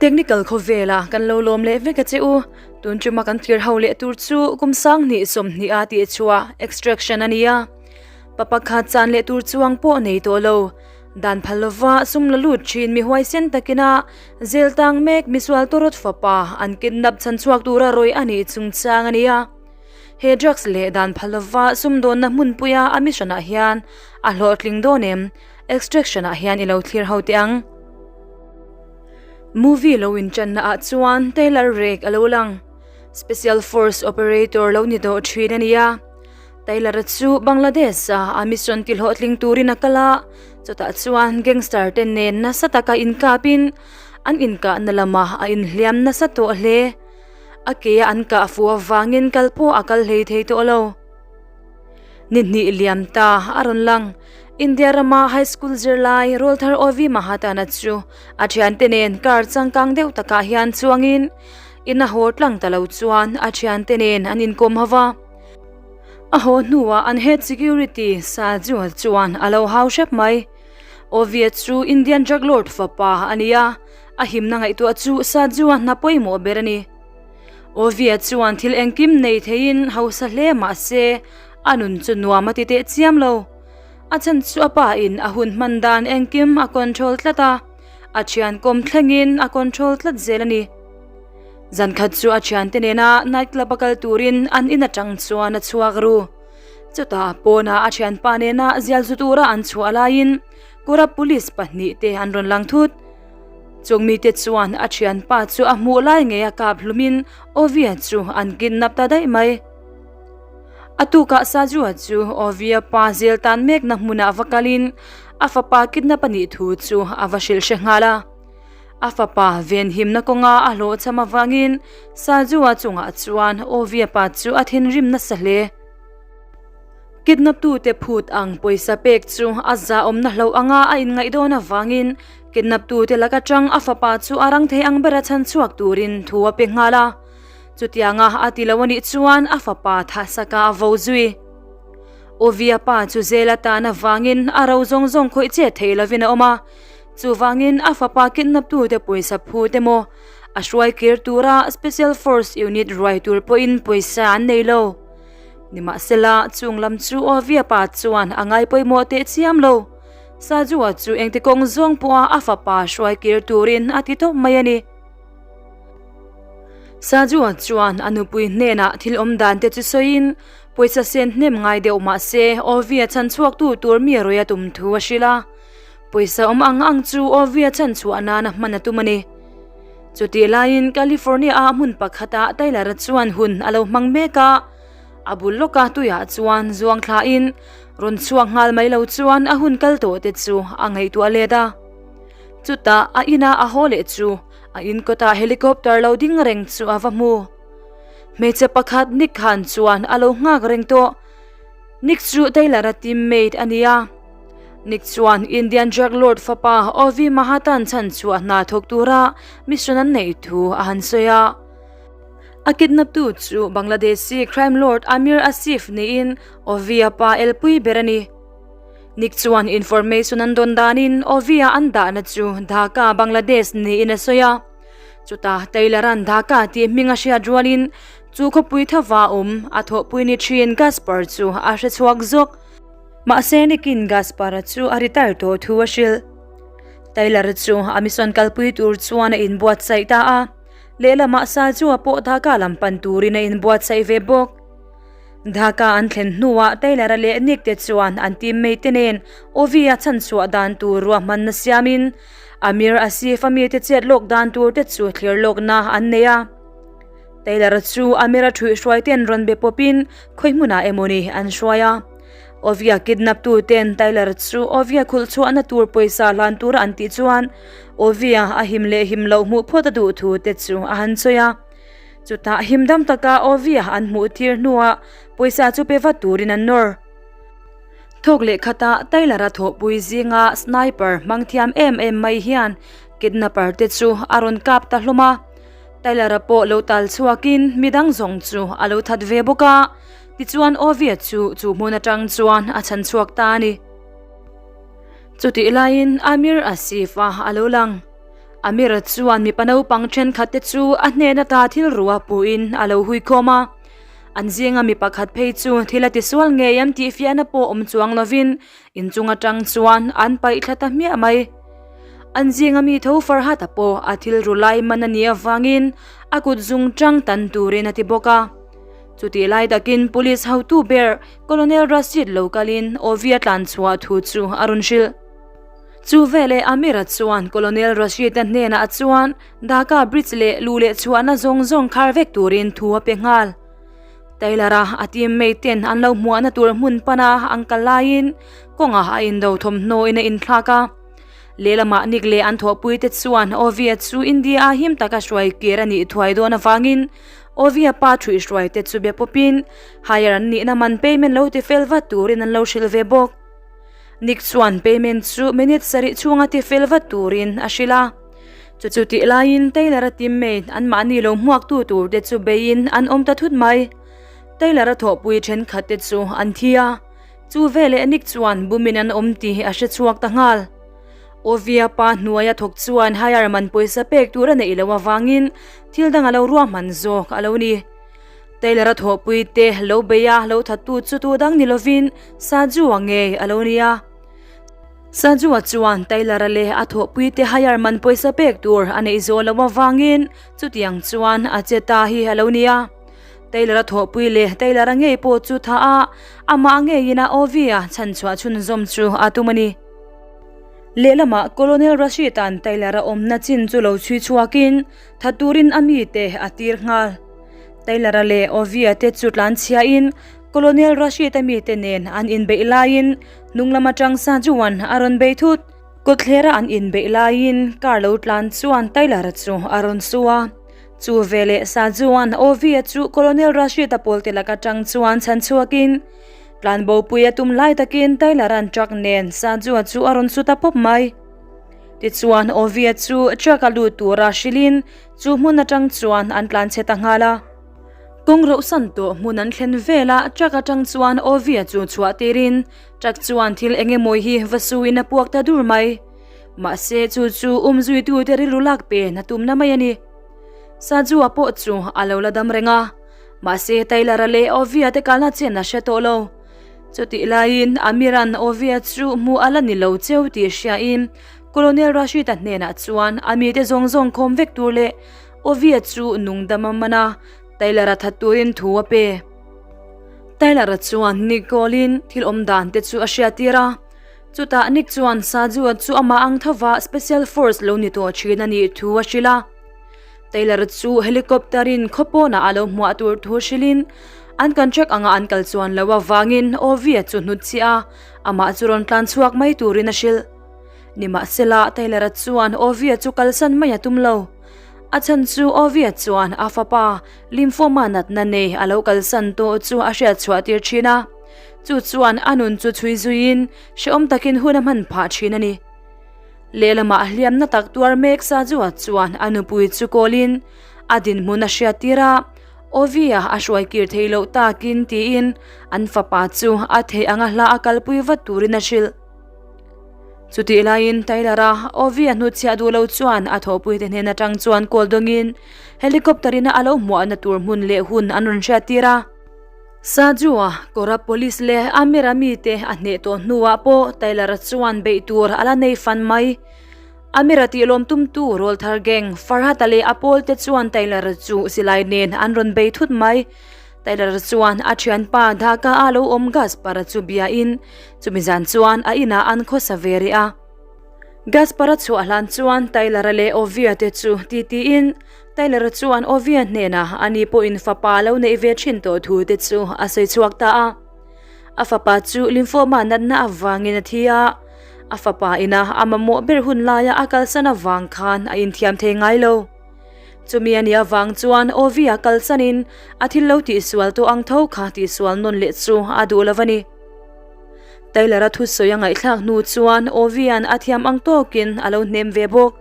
Technical khawvela kan lo lawm leh vek a che u. Tun tuma kan thlir ho leh tur chu kum 20 sawmhnih a tih chhuah extraction a ni a. Pa pakhat chan leh tur chuang pawh nei tawh lo. Dan phal lova sum la lut thin mi huaisen takina zel tang mek misual tawrawt fapa an kidnap chhan chhuak tura rawi a nih chungchang a ni a. He drugs leh dan phal lova sumdawnna hmunpuia a mission ah hian a hlawhtling dawn em? Extraction ah hian i lo thlir ho teh ang. Movie lo inchanna ah chuan Taylor Rake a lo lang. Special Force Operator lo ni tawh thin a ni a. Taylor-a chu Bangladesh-a a mission ti hlawhtling turin a kal a, chutah chuan gangster te nen nasa taka inkapin an inkahna lamah a inhliam nasa tawh hle. A ke a an kah fu avangin kal pawh a kal hlei thei tawh lo. Ni hnih liam ta a rawn lang. India rama high school zirlai Rawlthar Ovi Mahatana chu a thiante nen car changkang deuh takah hian chuangin in a haw tlang ta lo chuan a thiante nen an inkawm ho va. A haw hnuah an head security Saju chuan a lo hau hrep mai. Ovia chu Indian drug lord fapa a ni a, a himna ngaihtuah chu Saju-a hna pawimawh ber a ni. Ovia chuan thil engkim nei theiin hausa hle mah se a nun chu nuam a ti teh chiam lo. A chhan chu a pa in a hun hman dan engkim a control tlat a, a thian kawm thlengin a control tlat zel a ni. Zan khat chu a thiante nena night club a kal turin an in atang chuan a chhuak ru. Chutah pawnah a thianpa nena zial zu tura an chhuah laiin kawra police pahnihte an rawn lang thut. Chung mite chuan a thianpa chu a hmuh lai ngei a kap hlumin Ovia chu an kidnap ta daih mai. A tukah Sajua chu Ovia pa zel tan mekna hmunah va kalin a fapa kidnap a nih thu chu a va hrilh hre nghal a. A fapa venhimna kawnga a hlawhchham avangin Sajua chungah chuan Oviapa chu a thinrim nasa hle. Kidnaptute phut ang pawisa pek chu a zahawmna hloh anga a inngaih dawn avangin kidnaptute lak atang a fapa chu a rang thei ang bera chhan chhuak turin thu a pe nghal a. Chutianga a ti lo anih chuan a fapa thahsaka a vo zui. Oviapa chu zel atan avangin a ro zawng zawng khawih chet thei lovin a awm a. Chuvangin a fapa kidnaptute pawisa phut emaw, a hruai kir tura Special Force Unit ruai tur pawhin pawisa an nei lo. Nimahsela, chung lam chu Oviapa chuan a ngai pawimawh teh chiam lo. Sajua chu engti kawng zawng pawha a fapa hruai kir turin a ti tawp mai a ni. Sajua chuan a nupui hnenah thil awm dan te chu sawiin, pawisa sen hnem ngai deuh mahse Ovia chhan chhuaktu tur mi rawi a tum thu a hrilh a. Pawisa awm ang ang chu Ovia chan chhuah nana hman a tum a ni. Chutih laiin California-a hmun pakhatah Taylor-a chuan hun a lo hmang mek a, a bul lawka tuiah chuan zuang thlain rawn chhuak nghal mai lo chuan a hun kal tawh te chu a ngaihtuah let a. Chutah a ina a haw leh chu a in kawtah helicopter lo ding reng chu a va hmu. Hmeichhe pakhat Nick khan chuan a lo nghak reng tawh. Nick chu Taylor-a teammate a ni a. Nick chuan Indian drug lord fapa Ovi Mahatan chhan chhuah hna thawk tura mission an neih thu a han sawi a. A kidnap tu chu Bangladeshi crime lord Amir Asif niin Ovi-a pa elpui ber a ni. Nick chuan information an dawn danin Ovi-a an dahna chu Dhaka, Bangladesh niin a sawi a. Chutah Taylor-a'n Dhaka tih hming a hriat rualin chu khawpui thava awm a thawhpui ni thin Gaspar chu a hre chhuak zawk. Mahse Nick-in Gaspar-a chu a retire tawh thu a hrilh. Taylor-a chu a mission kalpui tur chuan a inbuatsaih ta a, lehlamah Saju-a pawh Dhaka lam pan turin a inbuatsaih ve bawk. Dhaka an thlen hnuah Taylor-a leh Nick te chuan an teammate te nen Ovi-a chhanchhuah dan tur ruahmanna siamin Amir Asif-a mite chet lawk dan tur te chu thlir lawkna an nei a. Taylor-a chu Amir-a ṭhuihhruai ten rawn be pawpin khawi hmunah emawni an hruai a. Ovi-a kidnap tu ten Taylor chu Ovi-a khulh chhuahna tur pawisa hlan tura an tih chuan Ovi-a a him leh him loh hmuh phawt a duh thu te chu a han sawi a. Chutah him dam taka Ovi-a an hmuh tir hnuah pawisa chu pe vat turin an nawr. Thawk leh khatah Taylor-a thawhpui zinga sniper hmang thiam em em mai hian kidnapper te chu a rawn kap ta hlawm a. Taylor-a pawh lo tal chhuakin midang zawng chu a lo that ve bawk a, tichuan Ovia chu chu hmun atang chuan a chhan chhuak ta a ni. Chutih laiin Amir Asif-a a lo lang. Amir-a chuan mipa naupang thenkhat te chu a hnen ata thil rua puhin a lo hui khawm a. An zinga mi pakhat phei chu thil a tisual ngei em tih fiahna pawh awm chuang lovin inchung atang chuan an paih thla ta hmiah mai. An zinga mi tho Farhata pawh a thil ru lai man a nih avangin a kut zung tang tan turin a ti bawk a. Chutih lai takin Police hotu ber Colonel Rashid lo kalin Ovi a tlan chhuah thu chu a rawn hrilh. Chu veleh Amira chuan Colonel Rashid-a hnenah chuan Dhaka Bridge leh luh leh chhuahna zawng zawng khar vek turin thu a pe nghal. Taylor-a a teammate ten an lo hmuahna tur hmun pana an kal laiin kawngah a indo thawmhnaw in a inthlak a. Lehlamah Nick leh an thawhpuite chuan Ovia chu India-a him taka hruai kir a nih thuai dawn avangin Ovia pa thuihhruaite chu be pawpin hire an nihna man payment lo tifel vat turin an lo hrilh ve bawk. Nick chuan payment chu minute sarih chhunga tifel vat turin a hrilh a. Chu chu tih laiin Taylor-a teammate anmahni lo hmuaktu turte chu beiin an awm ta thut mai. Taylor-a thawhpui thenkhatte chu an thi a, chu veleh Nick chuan bumin an awm tih a hre chhuak ta nghal. Ovia pa hnuaia thawk chuan hire man pawisa pek tur a neih loh avangin thil dang a lo ruahman zawk a lo ni. Taylor-a thawhpui te lo bei a, lo thattu chu tu dang ni lovin Saju-a ngei a lo ni a. Saju-a chuan Taylor-a leh a thawhpui te hire man pawisa pek tur a neih zawh loh avangin chutiang chuan a che ta hi a lo ni a. Taylor-a thawhpui leh Taylor-a ngei pawh chu tha a, amah ngeiin a Ovi-a chhanchhuah chhunzawm chu a tum a ni. Lehlamah Colonel Rashid-a'n Taylor-a awmna chin chu lo chhui chhuakin tha turin a mite a tir nghal. Taylor-a leh Ovia te chu tlanchhiain Colonel Rashid-a mite nen an inbeih laiin hnung lam atang Sajuan a rawn bei thut. Kawtthlera an inbeih laiin car lo tlan chuan Taylor-a chu a rawn su a. Chu veleh Sajuan Ovia chu Colonel Rashid-a pawlte lak atang chuan chhan chhuakin tlanbopui a tum lai takin Taylor-a'n truck nen Sajua chu a rawn su ta pawp mai. Tichuan Ovia chu truck-a lut tura hrilhin Chu hmun atang chuan an tlan chhe ta nghal a. Kawng rohsan tawh hmun an thlen velah truck atang chuan Ovia chu chhuah tirin truck chuan thil eng emaw hi va suin a puak ta dur mai. Mahse chu chu umzuitute rilru lak pen a tumna mai a ni. Sajua pawh chu a lo la dam reng a. Mahse Taylor-a leh Ovia te kalna chen a hre tawh lo. Chutih laiin Amiran Ovia chu hmuh a la ni lo cheu tih hriain Colonel Rashid-a hnenah chuan a mite zawng zawng khawm vek tur leh Ovia chu nungdam a man a, Taylor-a that turin thu a pe. Taylor-a chuan Nick kawlin thil awm dan te chu a hriattir a, chutah Nick chuan Saju-a chu amah ang thova Special Force lo ni tawh thin a nih thu a hrilh a. Taylor chu helicopter in khaw pawnah a lo hmuah tur thu hrilhin an contract anga an kal chuan loh avangin Ovie chu hnutchhiah a, amah chu rawn tlan chhuak mai turin a hrilh. Nimahsela, Taylor-a chuan Ovie chu kalsan mai a tum lo. A chhan chu Ovie chuan a fapa lymphoma natna nei a lo kalsan tawh chu a hriat chhuah tir thin a, chu chuan a nun chu chhui zuiin hrehawm takin hun a hman phah thin a ni. Lehlamah hliamna tak tuar mek Sajua chuan a nupui chu kawlin a dinhmun a hriat tir a, Ovia a hruai kir thei loh takin tiin an fapa chu a theih anga hla a kalpui vat turin a hrilh. Chutih laiin Taylor-a Ovia hnutchhiah duh lo chuan a thawhpuite hnen atang chuan call dawngin helicopter in a lo hmuahna tur hmun leh hun an rawn hriat tir a. Sajua, Kora Police leh Amira mite a hneh tawh hnuah pawh Taylor-a chuan beih tur a la nei fan mai. Amira tih lawm tumtu rawlthar gang Farhata leh a pawlte chuan Taylor-a chu silai nen an rawn bei thut mai. Taylor-a chuan a thianpa Dhaka-a lo awm Gaspar-a chu biain chumi zan chuan a inah an khawsa ve rih a. Gaspar-a chhuah hlan chuan Taylor-a leh Ovia te chu titiin Taylor-a chuan Ovia hnenah ani pawhin fapa lo neih ve thin tawh thu te chu a sawi chhuak ta a. A fapa chu lymphoma natna avangin a thi a, a fapa ina a mamawh ber hun laia a kalsan avang khan a inthiam thei ngai lo. Chumi a nih avang chuan Ovia kalsanin a thil lo tihsual tawh ang tho kha tihsual nawn leh chu a duh lo a ni. Taylor-a thusawi a ngaihthlak hnu chuan Ovian a thiam ang tawkin a lo hnem ve bawk.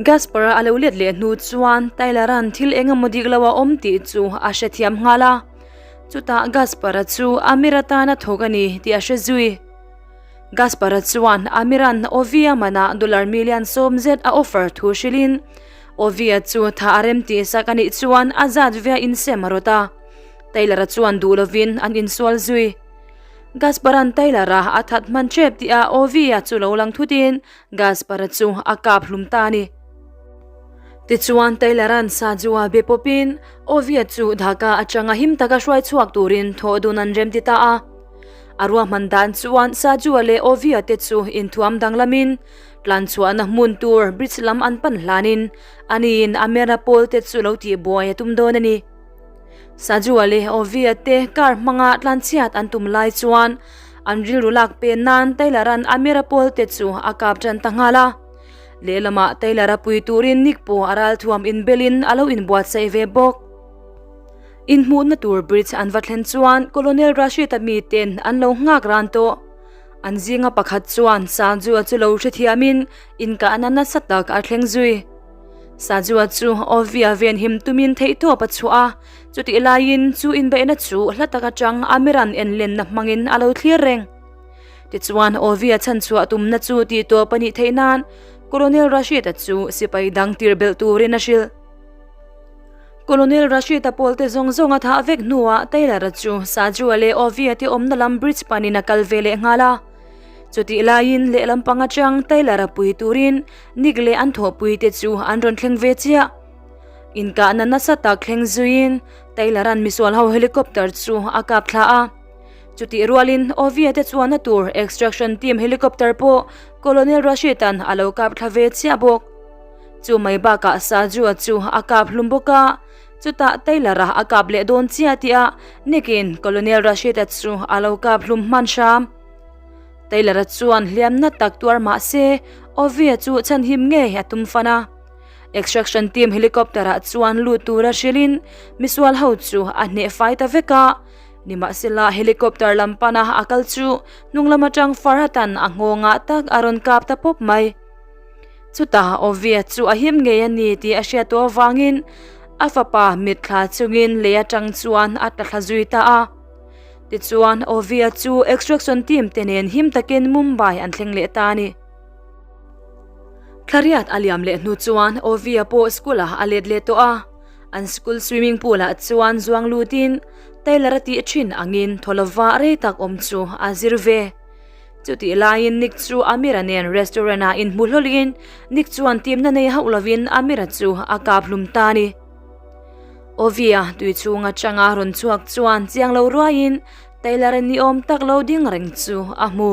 Gaspar-a a lo let leh hnu chuan Taylor-a'n thil eng emaw dik lo a awm tih chu a hrethiam nghal a. Chutah Gaspar-a chu Amir atana thawk a ni tih a hre zui. Gaspar-a chuan Amir-a'n Ovi-a manah dollar million 10 zet a offer thu hrilhin, Ovi-a chu tha a rem tih sak a nih chuan a zat ve a insem a rawt a. Taylor-a chuan duh lovin an insual zui. Gaspar-a'n Taylor-a a that hman tep tihah Ovi-a chu lo lang thutin Gaspar-a chu a kap hlum ta a ni. Tichuan Taylor-a'n Saju-a be pawpin Ovi-a chu Dhaka atanga him taka hruai chhuak turin thawh dun an rem ti ta a. A ruahman dan chuan Sajua leh Ovia te chu inthuam danglamin tlanchhuahna hmun tur bridge lam an pan hlanin aniin Amera pawl te chu lo tihbuai a tum dawn a ni. Sajua leh Ovia te car hmanga tlanchhiat an tum lai chuan an rilru lak pen nan Taylor-a'n Amera pawl te chu a kap tan ta nghal a. Lehlamah Taylor-a pui turin Nick pawh a ralthuam inbelin a lo inbuatsaih ve bawk. Inhmuhna tur bridge an va thlen chuan Colonel Rashid-a miten an lo nghak ran tawh. An zinga pakhat chuan Sajua chu lo hrethiamin inkahna nasa tak a thleng zui. Sajua chu Ovia venhim tumin theihtawp a chhuah a, chutih laiin chu inbeihna chu hla tak atang Amiran enlenna hmangin a lo thlir reng. Tichuan Ovia chhanchhuah tumna chu tihtawp a nih theih nan Colonel Rashid-a chu sipai dang tir belh turin a hrilh. Colonel Rashid-a pawlte zawng zawng a thah vek hnuah Taylor-a chu Sajua leh Ovia te awmna lam bridge panin a kal ve leh nghal a. Chutih laiin lehlam pang atang Taylor-a pui turin Nick leh an thawhpuite chu an rawn thleng ve chiah. Inkahna nasa tak thleng zuiin Taylor-a'n misual ho helicopter chu a kap thla a. Chutih rualin Ovia te chuanna tur extraction team helicopter pawh Colonel Rashid-a'n a lo kap thla ve chiah bawk. Chu mai bakah Sajua chu a kap hlum bawk a, chutah Taylor-a a kap leh dawn chiah tih a Nick-in Colonel Rashid-a chu a lo kap hlum hman hram. Taylor-a chuan hliamna tak tuar mah se Ovia chu chhanhim ngei a tum fan a. Extraction team helicopter-ah chuan lut tura hrilhin misual ho chu a hneh fai ta vek a, nimahsela helicopter lam pana a kal chu hnunglam atang Farhat-a'n a nghawngah tak a rawn kap ta pawp mai. Chutah Ovia chu a him ngei a ni tih a hriat tawh avangin a fapa mitthla chungin lei atang chuan a tla thla zui ta a. Tichuan Ovia chu extraction team te nen him takin Mumbai an thleng leh ta a ni. Thlariat a liam leh hnu chuan Ovia pawh school ah a let leh tawh a. An school swimming pool ah chuan zuang lutin Taylor a tih thin angin thaw lova rei tak awm chu a zir ve. Chutih laiin Nick chu Amira nen restaurant ah inhmu hlawlin Nick chuan timna nei hauh lovin Amira chu a kap hlum ta a ni. Ovia tui chhung atanga rawn chhuak chuan chiang lo ruaiin Taylor-a ni awm tak lo ding reng chu a hmu.